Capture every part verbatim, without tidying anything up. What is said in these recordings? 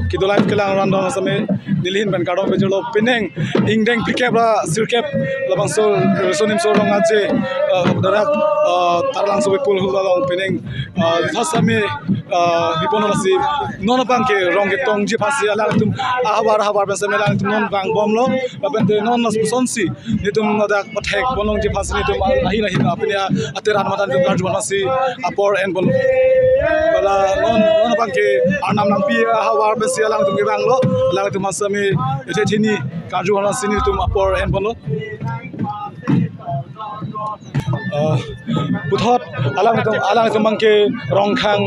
Kido Live kelang random asame neli ahin pen kardom pajirlo, penang ingdeng phlikep ra sirkep labangso Riso Nimso Rong Aje, eh, darak, eh, Taralangso Bipul Hul along penang, eh, thasame, eh, bipon lasi non abangke rong ketongji aphansi alangtum ahavar ahavar pen same alangtum non vangbomlo, lapen te non lapuson si nelitum ladak pathek ponlongji aphansi nelitum ahin ahin apini ateran matan nelitum karju aphansi apor enbom. Hala non non abangke Arnam Nangpi ahavar pensi alangtum kevanglo, alangtum asame ethe thini karju aphansi nelitum apor enbomlo. Eh, puthot alangtum, alangtum abangke Rongkhang,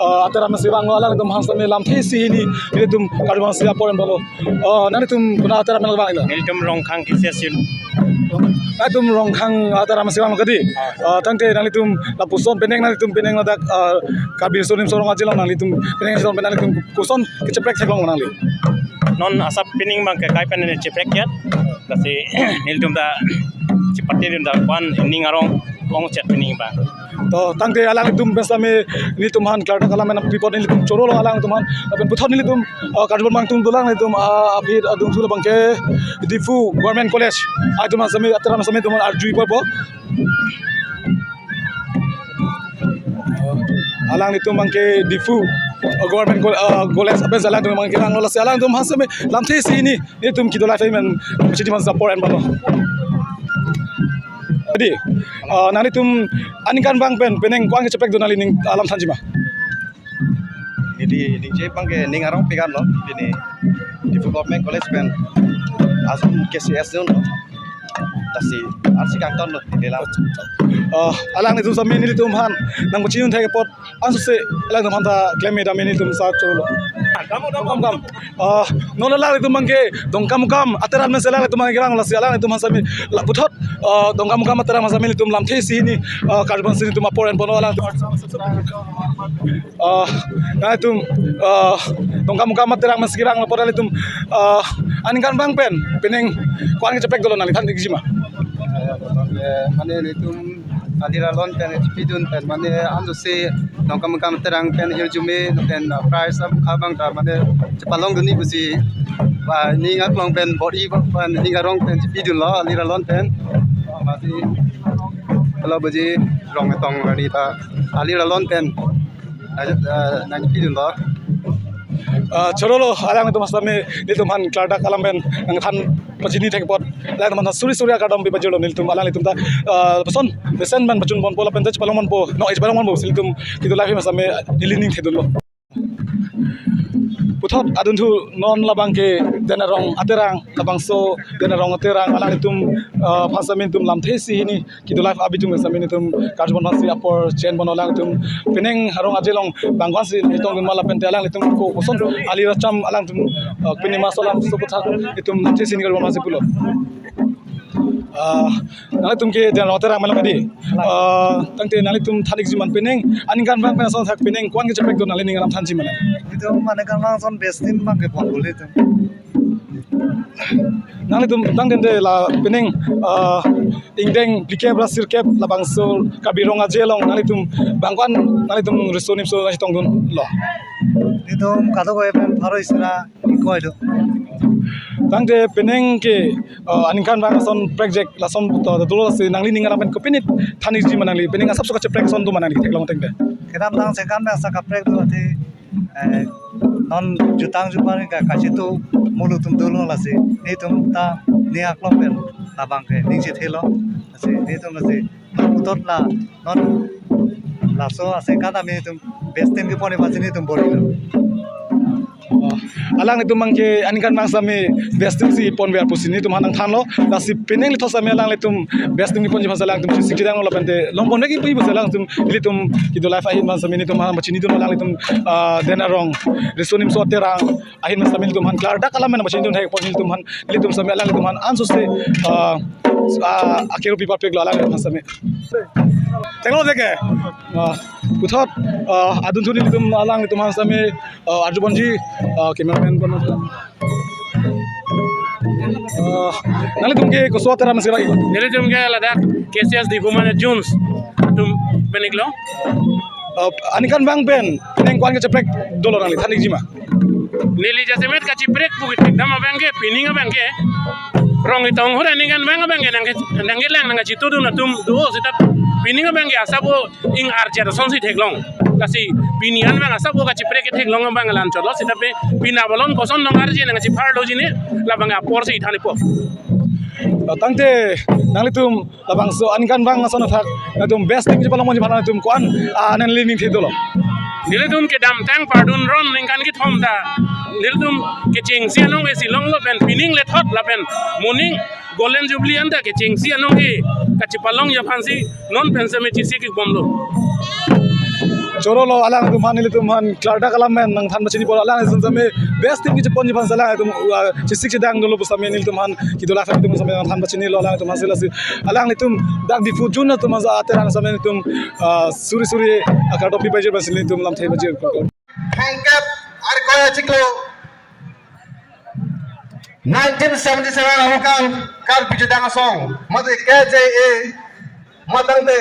eh, ateran si vanglo, alangtum aphan same lamthe isi hini nelitum karju aphansi apor enbomlo. Eh, nanglitum konat ateran vanglo? Nelitum Rongkhang K C S U. Nanglitum Rongkhang ateran si vanglo kadi? Eh, tangte nanglitum lapuson penang, nanglitum penang ladak, eh, Karbi Riso Nimso Rong Aje along nanglitum penang si pen nanglitum koson kacheprek theklong nangli? Non asap penang abangke kai pen cheprek ya. Lasi nelitum ta chepate dun ta ko-an ning arong ongchet penang abang. To tangte alangtum pen same nelitum aphan klardak alam pen pi apot nelitum chorolo alangtum aphan, lapen puthot nelitum, ah, karju abang tung dolang nelitum, ah, aphi adung thu abangke Diphu Government College atum same ateran same nelitum arju ipo po. Alanglitum abangke Diphu, uh, Government Col-, uh, College apen alangtum abangke vanglo, lasi alangtum aphan same lamthe isi hini nelitum Kido Live ahin pen pachini aphansi apor enbomlo. Jadi, uh, nanglitum aningkan abang pen penang ko-an kacheprek do nangli ning alam thanji ma? Neli ningje abangke ning arong pik-an lo, pini Diphu Government College pen ason K C S U lo. Lasi arsi kangton lo, neli la. Oh, alanglitum same nelitum aphan nangpachini thek apot ansose alangtum aphan ta klem me dam nelitum sa cholo. Kam, kam, kam. Oh, non alanglitum abangke Dongkamukam ateran pen si alanglitum abangke vanglo, lasi alanglitum aphan same la puthot, oh, Dongkamukam ateran pen same nelitum lamthe isi hini, oh, karju aphansi nelitum apor enbomlo alang. Ah, nanglitum, ah, Dongkamukam ateran pen si kevang apot nanglitum, ah, aningkan abang pen penang ko-an kacheprek dolo nangli than ikji ma? Eh, mane nelitum alir alon pen chepidun pen mane ansose Dongkamukam ateran pen hirjume pen, ah, prize abang ta mane chepalong dunji pusi ba ning aklong pen bor-i ba ning arong pen chepidunlo alir alon pen. Masi hala pusi rong ketong arni ta alir alon pen. Ajat, eh, nangpidunlo. Ah, chorolo, alangtum aphan same nelitum aphan klardak alam pen nangthan pachini thek apot, alangtum aphan suri suri akardom pipajirlo nelitum, alanglitum ta, ah, lapuson mesen pen pachun bompo lapen ta chepalong bompo, no, chepalong bompo si nelitum Kido Live ahin pen same neli ning thedunlo. Puthot adunthu non labangke Dena Rong ateran, labangso Dena Rong ateran alanglitum, ah, aphan same nelitum lamthe isi hini Kido Live abitum same nelitum karju aphansi apor chenbomlo, alangtum penang arong aje along bang ko-ansi nangchetongdun ma lapen te alanglitum ko koson alir acham alangtum, uh, pini maso alam so puthot nelitum nangchesini karju aphansi pulo. Uh, nanglitum ke Dena Rong ateran malom kadi? Uh, tangte nanglitum than ikji ma penang, aningkan abang pen ason thak penang ko-an kacheprek do nangli ning alam thanji ma? Nelitum aningkan abang ason best team abangke pon bule tum. Nanglitum tangte la penang, ah, ingdeng phlikep ra sirkep labangso Karbi Rong Aje along nanglitum bang ko-an nanglitum Riso Nimso chetongdunlo? Nelitum kadokave pen pharo isi ra ingkoi do. Tangte penang ke, ah, aningkan abang ason prekjak lason to dolo, lasi nangli ning alam pen kopine than ikji ma nangli, penang asapso kacheprek ason do ma nangli theklong tangte? Kedamtang second pen asa kaprek do athe, eh, non jutang jupa ring ka kachitu mulu atum dolo, lasi nelitum ta ning aklong pen labangke ning chethelo, lasi nelitum lasi puthot la non laso ase kada nelitum best team kepon aphansi nelitum bor-ilo. Oh, alanglitum abangke aningkan abang same best team si ponver pusi nelitum aphan nangthanlo, lasi penang lithot same alanglitum best team keponji aphansi alangtum chesik chedanglo lapen te longpon vek pu pusi alangtum nelitum Kido Live ahin pen same nelitum aphan pachinidun alanglitum, ah, Dena Rong Riso Nimso ateran ahin pen same nelitum aphan klardak alam pen pachinidun thek apot nelitum aphan, nelitum same alanglitum aphan ansose, ah, ah, akeru pipa peklo alanglitum aphan same. Tenglo deke. Ah, puthot, ah, adunthu nelitum alanglitum aphan same, ah, arjubomji, ah, cameraman pon. Ah, nanglitum ke koso ateran si bai? Nelitum ke ladak K C S Diphu mane Jones atum pen iklo. Ah, aningkan abang pen penang ko-an kacheprek dolo nangli than ikji ma? Neli jasemet kachiprek pu kethekdam abang ke, pining abang ke, Rongketong hure ningkan abang abang ke nangke, nangkelang nangkachitudun atum do seta pining abang ke asabo ing arje asonsi theklong. Lasi pini an abang asabo kachiprek ketheklong abang la-anchotlo seta pe pini abolon koson nang arje nangkachiphar do jine labang apor si than-ipo. Tangte nanglitum labangso aningkan abang ason athak nangtum best thing chepalong monji aphan nangtum ko-an, ah, nangli ning thidolo. Nelitum kedamtang pardun ron ningkan kethom ta nelitum kechengsi anong esi longlo pen pining lethot lapen moning Golden Jubilee anta kechengsi anong ke kachepalongji aphansi non pen seme chisi kibomlo. Chorolo alangtum aphan nelitum aphan klardak alam pen nangthan pachinipo, alangtum seme best thing kecheponji aphan alangtum, uh, chesik chedang dolo pu seme nelitum aphan kedo lak seme nelitum seme nangthan pachinilo alangtum aphansi lasi. Alanglitum dak Diphu jun atum aja aterang seme nelitum, uh, suri suri akar topi pajir pasi nelitum lamthe pajir. Thangkep arkoi achiklo nineteen seventy-seven ahokam Karbi Jutang Asong, mate K J A, matangte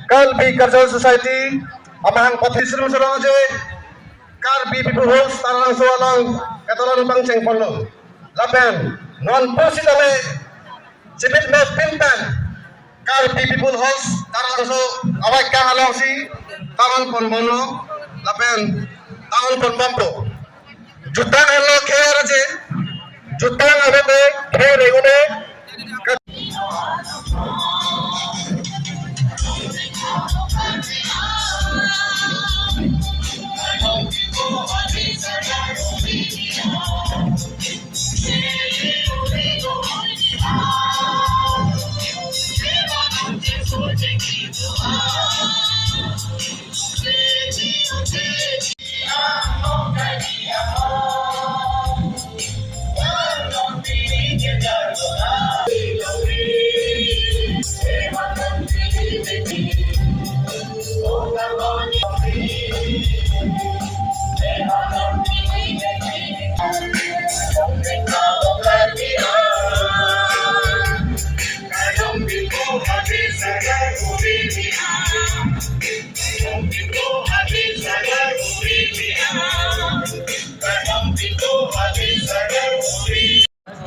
Karbi Cultural Society, amahang pathi srum sarong ajoy, Karbi People House Taralangso along, katolan pangcheng ponlo. Lapen, non pusitame, chibit me pintan, Karbi People House Taralangso awai kang alongsi taman ponbomlo lapen taman ponbompo. Jutang henlo kher aje, jutang avete kher re-un-e.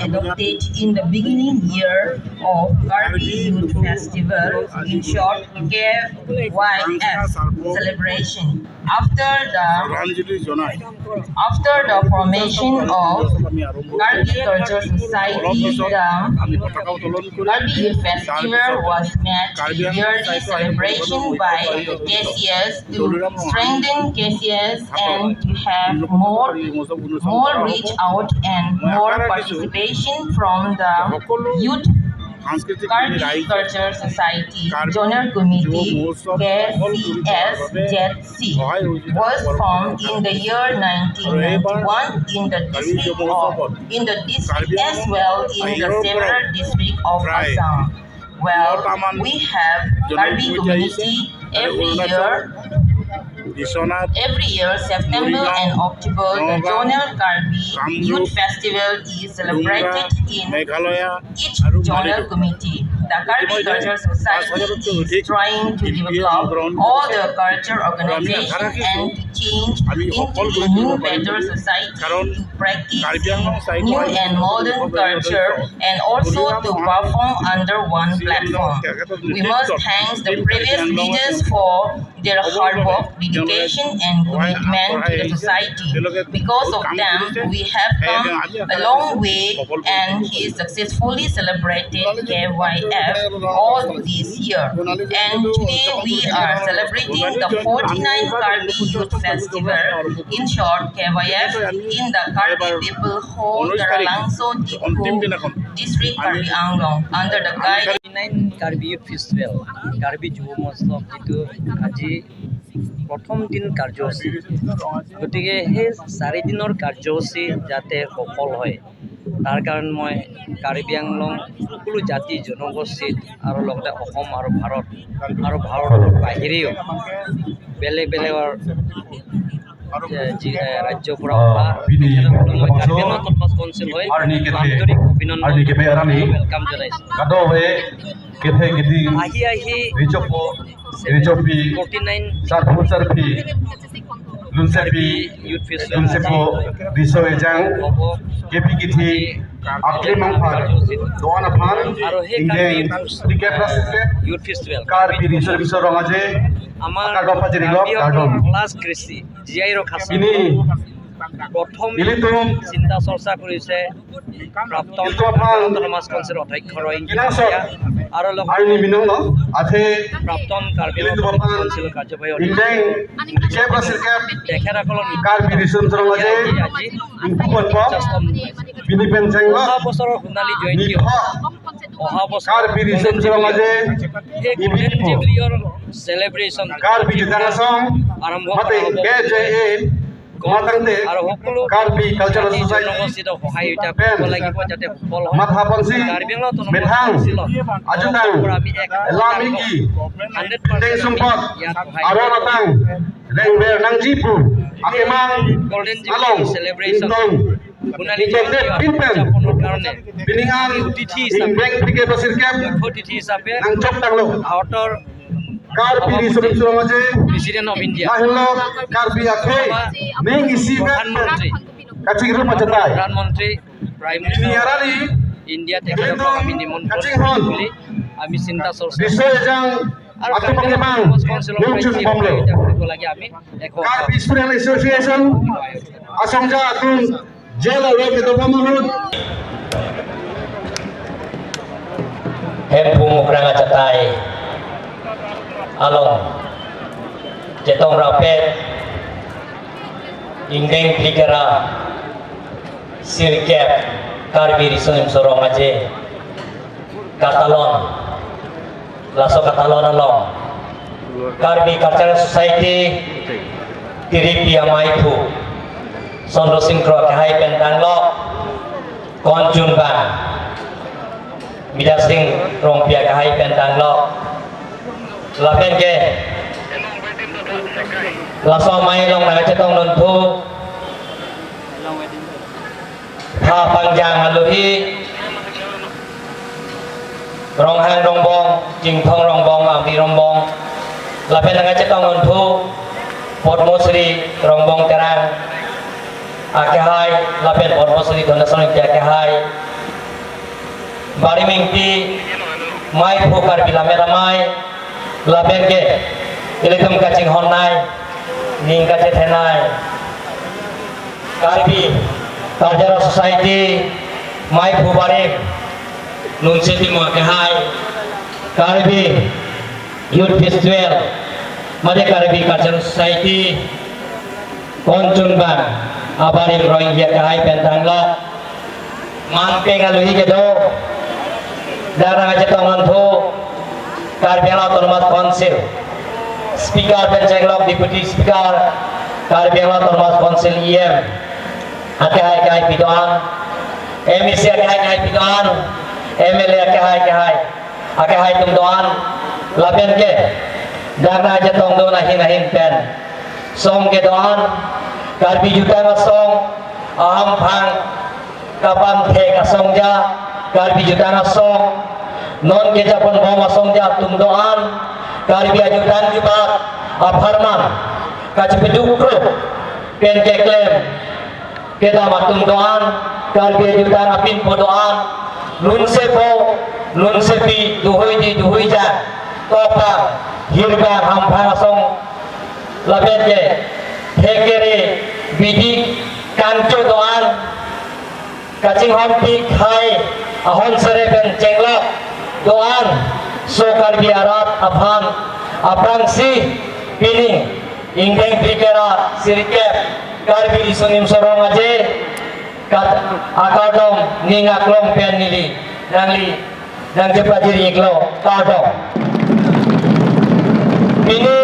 Adopted in the beginning year of Karbi Youth Festival, in short, K Y F celebration. After the, after the formation of Karbi Culture Society, the Karbi Youth Festival was made a yearly celebration by K C S to strengthen K C S and to have more, more reach out and more participation from the youth. Karbi Culture Society Zonal Committee, K C S Z C, was formed in the year nineteen ninety-one in the district of, in the district as well in the several district of Assam. Well, we have Karbi community every year. Every year, September and October, the Zonal Karbi Youth Festival is celebrated in each zonal committee. The Karbi Culture Society is trying to develop all the culture organization and to change into a new, better society to practice new and modern culture and also to perform under one platform. We must thank the previous leaders for their hard work, dedication, and commitment to the society. Because of them, we have come a long way and he successfully celebrated K Y F all this year. And today we are celebrating the forty-ninth Karbi Youth Festival, in short, K Y F, in the Karbi People Hall, Taralangso, Diphu District, Karbi Anglong, under the guidance nine Karbi youth festival, Karbi যুৱ মহোৎসৱ, যিটো আজি প্ৰথম দিন কাৰ্যসূচী। গতিকে সেই চাৰিদিনৰ কাৰ্যসূচী যাতে সফল হয়, তাৰ কাৰণে মই কাৰ্বি আংলং সকলো জাতি জনগোষ্ঠীত আৰু লগতে অসম আৰু ভাৰত আৰু ভাৰতৰ বাহিৰেও বেলেগ বেলেগৰ, এ, যি, এ, ৰাজ্যৰ পৰা অহা, আহ, bini তেখেতসকলক মই কাৰ্বি আংলং অট'নমাছ কাউন্সিল হৈ আৰ্নি কেফে, আন্তৰিক অভিনন্দন, আৰ্নি কেফে আৰানি, ৱেলকাম জনাইছোঁ। Kado-ve kethe kedi, ahi ahi, richopo, richopi, forty nine, sarpo sarpi, Lunsepi, Youth Festival Lunsepo Riso Ejang, K P Kithi, Aklim Mangphan, Doan Aphan, Ingdeng, Dikepra Sirkep, Youth Festival Karbi Riso Nimso Rong Aje, আমাৰ Akardom Pajirilo, Karbi Kardom. সকলৰ কৃষ্টি, জীয়াই ৰখা Ini, প্ৰথম ilitum, চিন্তা চৰ্চা কৰিছে প্ৰাক্তন ilitum aphan, Karbi Anglong autonomous council অধ্যক্ষ ৰহিং Kinasot, আৰু লগতে Arni Minong lo, athe, প্ৰাক্তন কাৰ্বি আংলং ilitum aphan, অট'নমাছ কাউন্সিলৰ কাৰ্যবাহী Ingdeng, Dikepra Sirkep, তেখেতসকলৰ Karbi Riso Nimso Rong Aje, আজি Ingpu Ponpo, Bini Pencheng lo, অহা বছৰৰ সোণালী জয়ন্তী Nipho, অহা বছৰ Karbi Riso Nimso Rong Aje, সেই গল্ডেন জুবলিৰ চেলিব্ৰেশ্যন Karbi Jutang Asong, আৰম্ভ mate কৰা হ'ব। K J A, matangte আৰু সকলো Karbi Cultural জাতি Society, জনগোষ্ঠীক সহায়িকা কৰিব pen, লাগিব যাতে সফল হয়। Matha ponsi, Karbi Anglong autonomous methang, কাউন্সিলৰ ajutang, পৰা আমি এক elam ingki, hundred percent Ingdeng Sumpot, ইয়াত সহায় Aron atang, Rengber nangjipu, akemang, golden jubilee along, celebration Ingdeng, সোণালী Ingdeng জয়ন্তী Pinpen, উদযাপনৰ কাৰণে Pining an, অতিথি হিচাপে Ingdeng Dikepra Sirkep, মুখ্য অতিথি হিচাপে nangchokdanglo. ভাৰতৰ Karbi Riso Nimso Rong Aje, president of India, lahelo Karbi akhei, ning isi pen, প্ৰধানমন্ত্ৰী, kachingrum achatai. প্ৰধানমন্ত্ৰী, prime Pini minister arni, India তেখেতক ilitum, আমি নিমন্ত্ৰণ kachinghon, বুলি আমি চিন্তা চৰ্চা Riso Ejang, আৰু atum কাৰ্বি আংলং akemang, অট'নমাছ কাউন্সিলৰ ningchun পৰাই bomlo. কৰিব লাগে আমি একো Karbi Student Association, asongja atum, jela wek kedo pamahut. Hemphu mukrang achatai along chetong rapet Ingdeng Dikepra Sirkep Karbi Riso Nimso Rong Aje katalon, laso katalon along Karbi Cultural Society Tiripi amaiphu Sondro Singkro akehai pen tanglo, konchun bang Bidya Sing Rongpi akehai pen tanglo. Lapen ke laso amei along nangchetong dunthu pha pangjang alohi Ronghang Rongbong, Chinthong Rongbong, Amri Rongbong, lapen nangchetong dunthu Padma Shri Rongbong Terang akehai, lapen Padma Shri Dhanaswar Ingti akehai, Barim Ingti, maiphu Karbi Lammet Amei, lapen ke ilitum kachinghonnei, ning kachethenei Karbi Cultural Society maiphu Barim Lunse Timung akehai, Karbi Youth Festival mate Karbi Cultural Society konchun bang abarim Rohingya akehai pen tanglo. Manpeng alohi kedo, dak nangchetong dunthu Karbi Anglong Autonomous Council Speaker pen chenglok Deputy Speaker, Karbi Anglong Autonomous Council E M akehai akehai pi do-an, M A C akehai akehai pi do-an, M L A akehai akehai, akehai atum do-an, lapen ke dak nangchetongdun ahin ahin pen song kedo-an, Karbi Jutang Asong ahamphang kapangthek asongja, Karbi Jutang Asong non kejapon bom asongja atum do-an, Karbi ajutang jubat apharman kachipeduk kruk pen keklem kedam atum do-an, Karbi ajutang apinpo do-an, Lunsepo, Lunsepi, duhuidi, duhuija, topang, hirbang, hamphang asong, lapen ke thekere, bidi, kangcho do-an, kachinghonpi khei ahon sere pen chenglok do-an, so Karbi arat aphan aphrangsi pining Ingdeng Dikepra Sirkep Karbi Riso Nimso Rong Aje kat akardom ning aklong pen neli nangli nangchepajir-iklo, kardom. Pini